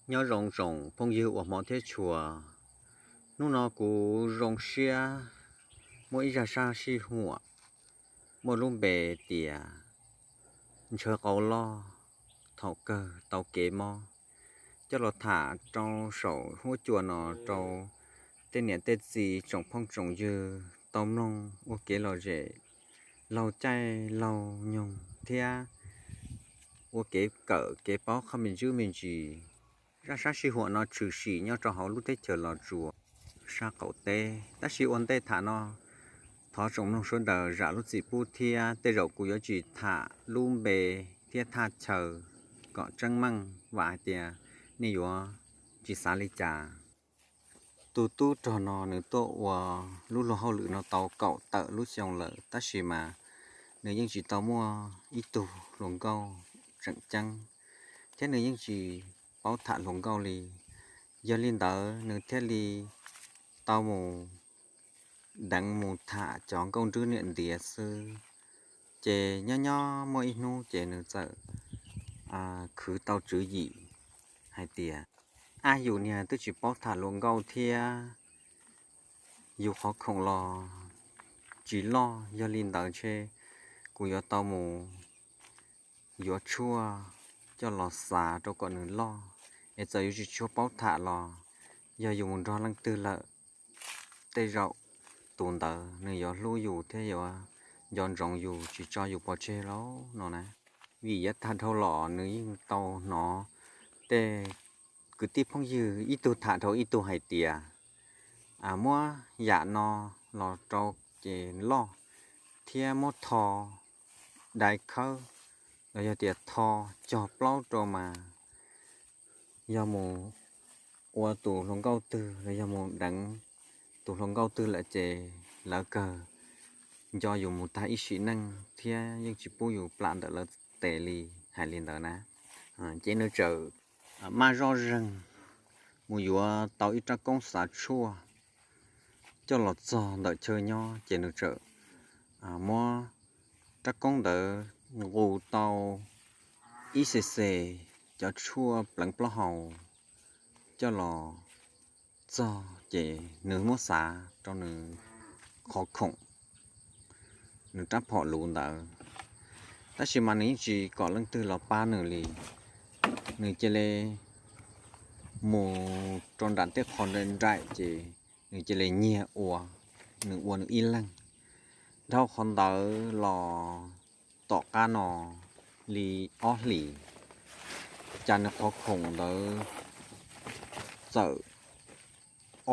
Nyob zoo tsoom phooj ywg uas hmov thiab tshua, hnub no kuv zoo siab muaj ib zaj sab sij huam muaj lub npe tias ntshaw qau loj thaum kawg tau kev mob, coj los tham rau saum huab cua no rau tej niam tej txiv tsoom phooj tsoom ywg tau mloog ua kev lom zem laug caij laug nyoog thiab ua kev kawm kev paub qhov me ntsis me ntsis. Zaj sab sij huam no tshwm sim nyob rau hauv lub teb chaws Los Tsuas sab qaum teb, tab sis ua ntej tham no thov tsoom mloog sawv daws zam lub txim pub thiab tej zaum kuv yuav tsis tham lub npe thiab thaj chaw kom tseeb meej, vam hais tias nej yuav tsis xav li cas. Tus tub rog no nws tuaj ua lub luag hauj lwm no tau kaum tawm lub xyoo lawm, tab sis mas nws yeej tsis tau muaj ib tug hluas nkauj tseem ceeb, thiab nws yeej tsis paub tham hluas nkauj li. Yog li ntawd nws thiaj li tau mus deev mus tham cov nkauj nrwb niam ntiav xwb. Ces nyob nyob muaj ib hnub ces nws txawm khwv tau tswv yim hais tias, ab, yus niag twb tsis paub tham hluas nkauj thiab yus qhov khoom los tsis loj, yog li ntawd ntshe kuv yuav tau mus yuav tshuaj coj los xav rau kom nws loj, es txawm yus tsis tshua paub tham los yog yus mus nrog leej twg lawm, tej zaum tus ntawd nws yuav hlub yus thiab yuav nco ntsoov yus tsis tso yus pov tseg lauj no na. Vim yav tag dhau los nws yeej tau hnov tej kwv tij phooj ywg ib tug tham dhau ib tug hais tias muab yam no los rau ces loj, thiab muab tho dai khawb los yog tias tho cog plaub rau mas yog mus ua tus hluas nkauj twg los yog mus deev tus hluas nkauj twg lawm ces lawv kawg nco yus mus tag ib sim neej thiab yeej tsis pub yus plam ntawm lawv tes li, hais li ntawd na. Ces nws txawm maj zoj zeeg mus yuav tau ib rab koob xav tshuaj coj los txog ntawm chaw nyob, ces nws txawm muab rab koob ntawd nqus tau ib xes xes cov tshuaj pleev plaub hau coj los txog, ces nws muab xav rau nws qhov khoom, nws rab phom luv ntawd. Tab sis mas nws yeej tsis kom leej twg los pab nws li. Nws cia li mus rau nram tej qhov nraim nraim, ces nws cia li nyiag ua, nws ua nws ib leeg. Dhau qhov ntawd los tom qab no li ob hlis, cas nws qhov khoom ntawd txawm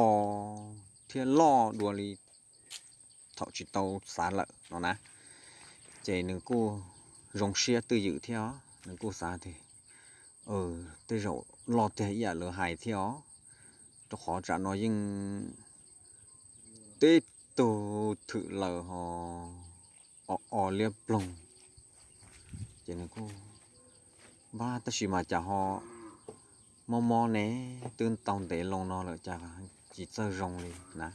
o thiab loj dua li thaum tsis tau xav lawm no na. Ces nws kuj zoo siab twj ywm thiab os, nws kuj xav tias tej zaum loj tiag ib yam lawv hais thiab os, rau qhov tsam no yeej teb tug thwm laws ho o o liab ploog. Ces nws kuj npab, tab sis mas cas ho mob mob ne, twb tau ntev loo no lawm cas tsis txawj zoo li na.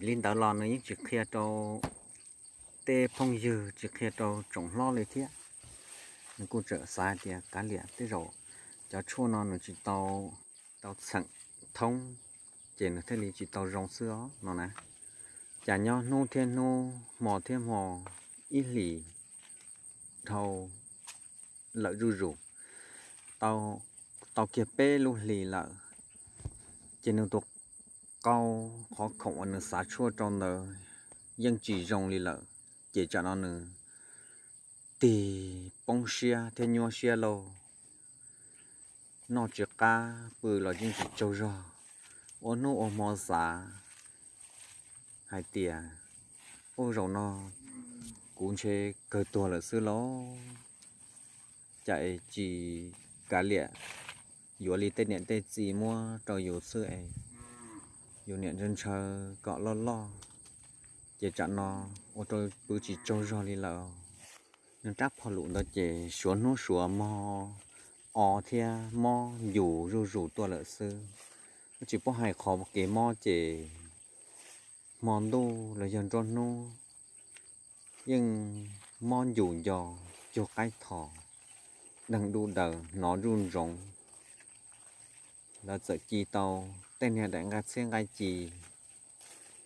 Li ntawd los nws yeej tsis qhia rau tej phooj ywg, tsis qhia rau tsoom hlob li thiab. Nws kuj txawm xav hais tias kav liam, tej zaum cov tshuaj no nws tsis tau tau txheem thoob, ces nws thiaj li tsis tau zoo xwb os no na. Cas nyob hnub thiab hnub, hmo thiab hmo, ib hlis dhau lawm zuj zus, tau kiag peb lub hlis lawm, ces nws tus qau, qhov khoom uas nws xav tshuaj rau ntawd yeej tsis zoo li lawm. Ces tsam no nws tig poob siab thiab nyuaj siab lauj. Noj tsis qab, pw los yeej tsis tsaug zog, ua hnub ua hmo xav hais tias, ub, zaum no kuv ntshe kawg tuag lawm xwb lauj. Cas es tsis kav liam yuav li tej niam tej txiv muab rau yus xwb es yus niam ntshaw ntshaw kom loj loj, ces tsam no ua rau pw tsis tsaug zog li lawm. Nws rab phom luv ntawd ces suav hnub suav hmo o thiab mob yus zuj zus tuaj lawm xwb. Tsis paub hais qhov kev mob ces hmo ntuj los yog nruab hnub yeej mob yus nco, cug qaib thos, deeg duj daws, hnov zuj ntsoov, lawv txawm ci tau tej niag daim nqaij txhiab nqaij ci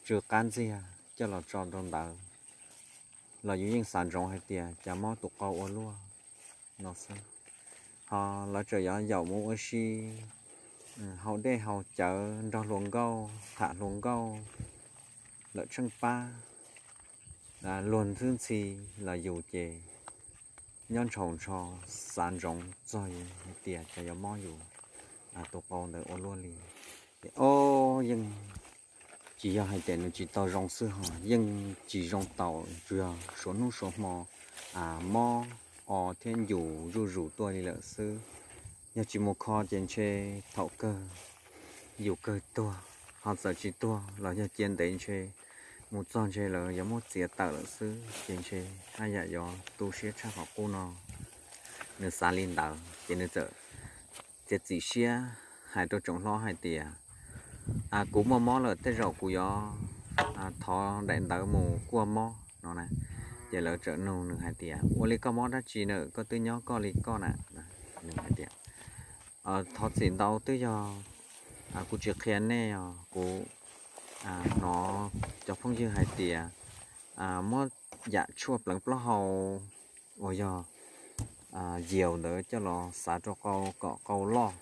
tsw qab ntxiag coj los tso rau ntawd los yus yeej xav ntsoov hais tias cas mob tus qau ua luaj no xwb. Ho lawv txawm yuav yaum mus ua si, haus dej haus cawv nrog hluas nkauj tham hluas nkauj lawm tsheej pab luag ntxwb ntxhi los yus ces nyob ntshaus ntsho xav ntsoov txog hais tias cas yuav mob yus tus qau ntawd ua luaj li. Ces o, yeej tsis yog hais tias nws tsis tau zoo xwb ho yeej tsis zoo tau, tsuas yog suav hnub suav hmo mob o thiab yus zuj zus tuaj li lawm xwb. Yog tsis mus kho ces ntshe thaum kawg yus kawg tuag, ho txawm tsis tuag los yog cia ntev ntshe mus txog ntshe lawv yuav muab txiav tawm lawm xwb ces ntshe haj yam yuav tu siab tshaj qhov qub no. Nws xav li ntawd ces nws txawm txiav txim siab hais rau tsoom hlob hais tias, kuv muaj mob lawm tej zaum kuv yuav thov daim ntawv mus kuaj mob no na. Ces lawv txawm nug nws hais tias, ua li koj mob dab tsi na, koj twb nyob koj li koj na? Nws hais tias, thov txim ntau, twb yog kuv tsis qhia nej os, kuv hnov cov phooj ywg hais tias muab yam tshuaj pleev plaub hau uas yog yiaus ntawd coj los xav rau qau kom qau loj,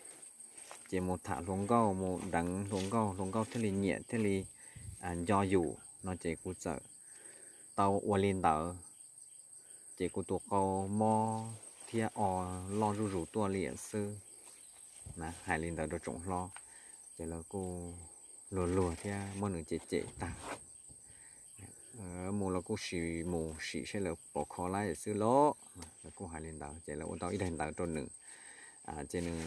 ces mus tham hluas nkauj, mus deev hluas nkauj, hluas nkauj thiaj li nyiam thiaj li nco yus no ces kuv txawm tau ua li ntawd, ces kuv tus qau mob thiab o loj zuj zus tuaj li xwb. Hais li ntawd rau tsoom hlob, ces lawv kuj luag luag thiab muab nws cem cem tag. Mus los kuj sim mus sim seb lawv puas kho lab xwb lauj. Lawv kuj hais li ntawd ces lawv ua tau ib daim ntawv rau nws, ces nws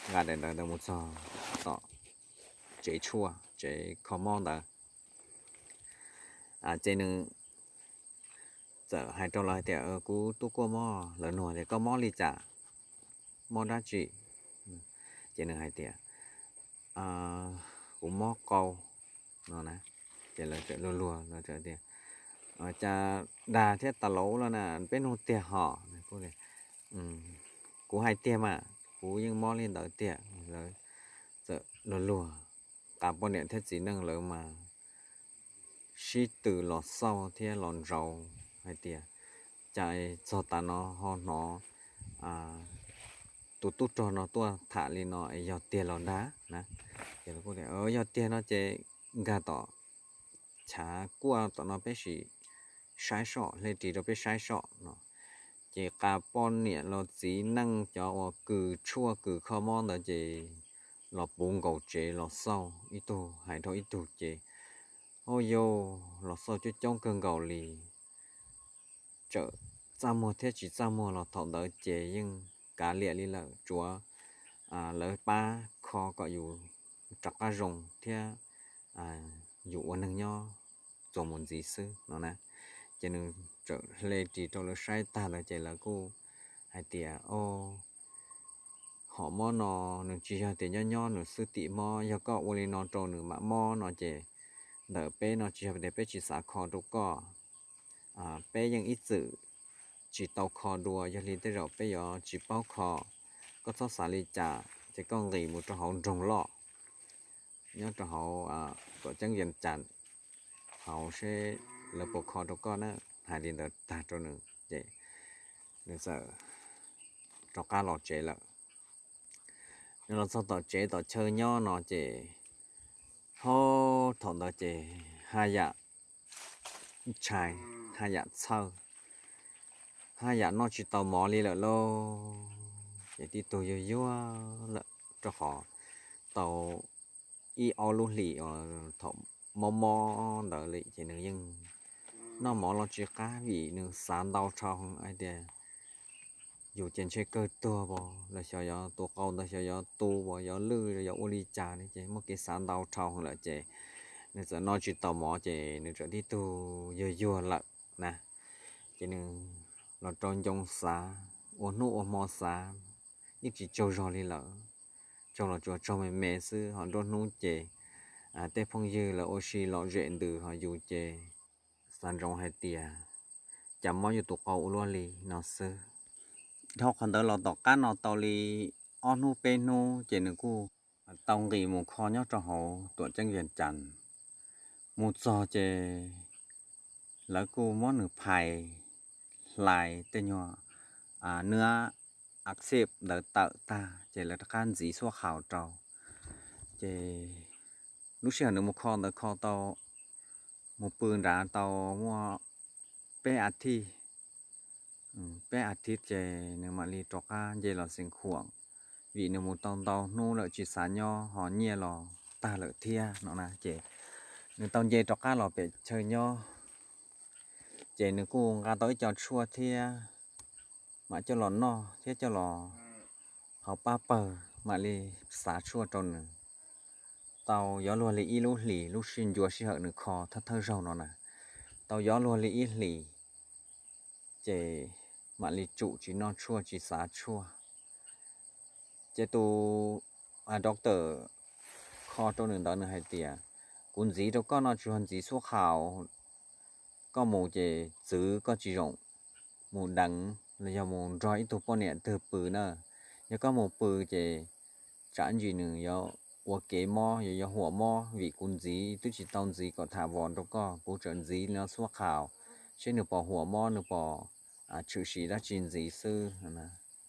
nqa daim ntawv ntawd mus txog tom tsev tshuaj, tsev kho mob ntawd. Ces nws txawm hais rau lawv hais tias, kuv tuaj kuaj mob. Lawv nug tias, koj mob li cas? Mob dab tsi? Ces nws hais tias, kuv mob qau no na. Ces lawv txawm luag luag, lawv tias, cas dag thiab tas laus los na, peb nug tiag hos. Kuv hais tiag mas, kuv yeej mob li ntawd tiag. Lawv txawm luag luag, qas poj niam thiab txiv neej lawv mas sib tw los xauj thiab los ntsoov hais tias, cas txog tav no ho hnov tus tub rog no tuaj tham li no es yog tiag los dag na. Ces yog tiag no ces nkag tom chav kuaj tom no peb sim saib soj, hle ris rau peb saib soj no. Ces qas poj niam los txiv neej cov uas kws tshuaj kws kho mob ntawd ces los puv nkaus tsev los xauj, ib tug hais rau ib tug ces, au yau, los xauj coob coob kawg nkaus li. Txawm txaj muag thiab tsis txaj muag los thaum ntawd ces yeej kav liam li lawm, tsuav lawv pab kho kom yus rov qab zoo thiab yus ua neeg nyob txuas mus ntxiv xwb no na. Ces nws txawm hle ris rau lawv saib tag ntawd ces lawv kuj hais tias, o, hom mob no nws tsis yog tias nyob nyob nws xwb tim mob, yog koj ua li no rau nws mam mob no ces ntawm peb no tsis yog tias peb tsis xav kho rau koj. Peb yeej ib txwm tsis tau kho dua, yog li tej zaum peb yuav tsis paub kho. Koj txhob xav li cas ces koj nqis mus rau hauv nroog loj nyob rau hauv tuam ceeb Vias Cas hauv seb lawv puas kho rau koj na. Hais li ntawd tag rau nws ces nws txawm rov qab los tsev lawm. Nws los txog tom tsev tom chaw nyob no ces, ho, thaum ntawd ces haj yam ntshai, haj yam txhawj, haj yam noj tsis tau mov li lawm lauj. Ces tib tug yuag yuag lawm rau qhov tau ib ob lub hlis uas thaum mob mob ntawd li ces nws yeej noj mov los tsis qab vim nws xav ntau dhau hais tias yus ces ntshe kawg tuag as, los xyov yog tus qau ntawd xyov yuav tu as, yuav lwj, yuav ua li cas li ces muaj kev xav ntau dhau lawm ces nws txawm noj tsis tau mov ces nws txawm tib tug yuag yuag lawm na. Ces nws los rau ncoo xav, ua hnub ua hmo xav, yeej tsis tsaug zog li lawm. Tsaug los tsuas tsaug me me xwb, ho nruab hnub ces tej phooj ywg lawv ua si lom zem ntws ho yus ces xav ntsoov hais tias cas mob yus tus qau ua luaj li no xwb. Dhau qhov ntawd los tom qab no tau li ob hnub peb hnub ces nws kuj tau nqis mus kho nyob rau hauv tuam ceeb Vias Cas. Mus txog ces lawv kuj muab nws phais hlais tej nyuag nuab axib ntawd tawm tag ces lawv rov qab ntxiv xuab khaus rau. Ces lub sij hawm nws mus kho ntawd kho tau, mus pw nrad tau muaj peb a thiv, peb a thiv ces nws mam li rov qab nce los xeev khuam, vim nws mus tau ntau hnub lawm tsis xav nyob ho nyiaj los tag lawm thiab no na. Ces nws tau nce rov qab los pem chaw nyob, ces nws kuj nqa tau ib co tshuaj thiab mam coj los noj thiab coj los hauv pab pawg mam li xav tshuaj rau nws. Tau yuav luag li ib lub hlis, lub sij ncua sij hawm nws kho thawj thawj zaug no na, tau yuav luag li ib hlis ces mam li tsum tsis noj tshuaj tsis xav tshuaj. Ces tus doctor kho rau nws ntawd nws hais tias, kuv ntxiv rau koj no tsuas yog ntxiv xuab khaus, koj mus ces txwv koj tsis zoo mus deev los yog mus nrog ib tug poj niam twg pw na. Yog koj mus pw ces tsam ntsis nws yuav ua kev mob, yuav huam mob, vim kuv ntxiv twb tsis tau ntxiv kom tham vos rau koj, kuv tseem ntxiv no xuab khaus seb nws pom huam mob, nws pom tshwm sim dab tsi ntxiv xwb.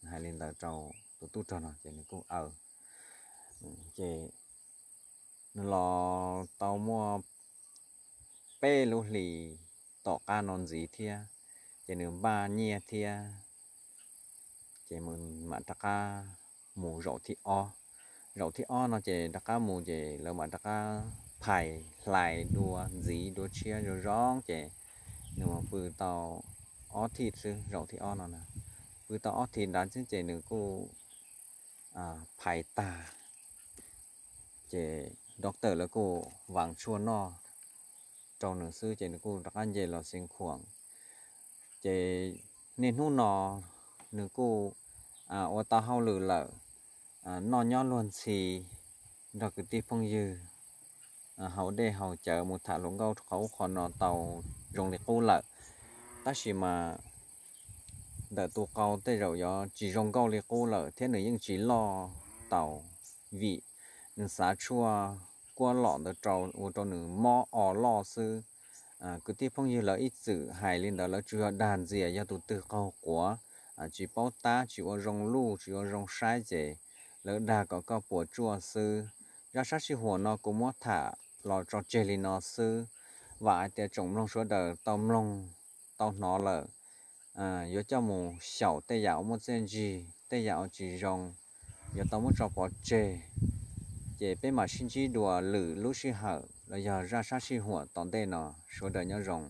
Hais li ntawd rau tus tub rog no ces nws kuj aw. Ces nws los tau muaj peb lub hlis tom qab no ntxiv thiab, ces nws npaj nyiaj thiab, ces mam rov qab mus zaum thib ob. Zaum thib ob no ces rov qab mus ces lawv mam rov qab phais hlais dua ntxiv dua tshiab zoo zoo ces nws mus pw tau ob thiv xwb, zaum thib ob no na, pw tau ob thiv nrad xwb ces nws kuj phais tag, ces doctor lawv kuj vav tshuaj noj rau nws xwb ces nws kuj rov qab nce los xeev khuam. Ces niaj hnub no nws kuj ua tau hauj lwm lawm, noj nyob luag ntxhi, nrog kwv tij phooj ywg haus dej haus cawv mus tham hluas nkauj qhov ub qhov no tau zoo li qub lawm. Tab sis mas ntawm tus qau tej zaum yuav tsis zoo nkauj li qub lawm thiab nws yeej tsis loj tau, vim nws xav tshuaj kuab lom ntawd rau ua rau nws mob o loj xwb. Kwv tij phooj ywg lawv ib txwm hais li ntawd lawv tsuas yog dag ntxias yog tus twg qaug quav, tsis paub tab, tsis ua zoo luj, tsis ua zoo saib ces lawv dag kom koj puas tsuaj xwb. Zaj sab sij huam no kuv muab tham los tso tseg li no xwb, vam hais tias tsoom mloog sawv daws tau mloog tau hnov lawm, yuav coj mus xyaum tej yam uas muaj txiaj ntsig, tej yam uas tsis zoo yuav tau muab tso pov tseg. Ces peb mam sib ntsib dua lwm lub sij hawm los yog zaj sab sij huam tom ntej no, sawv daws nyob zoo.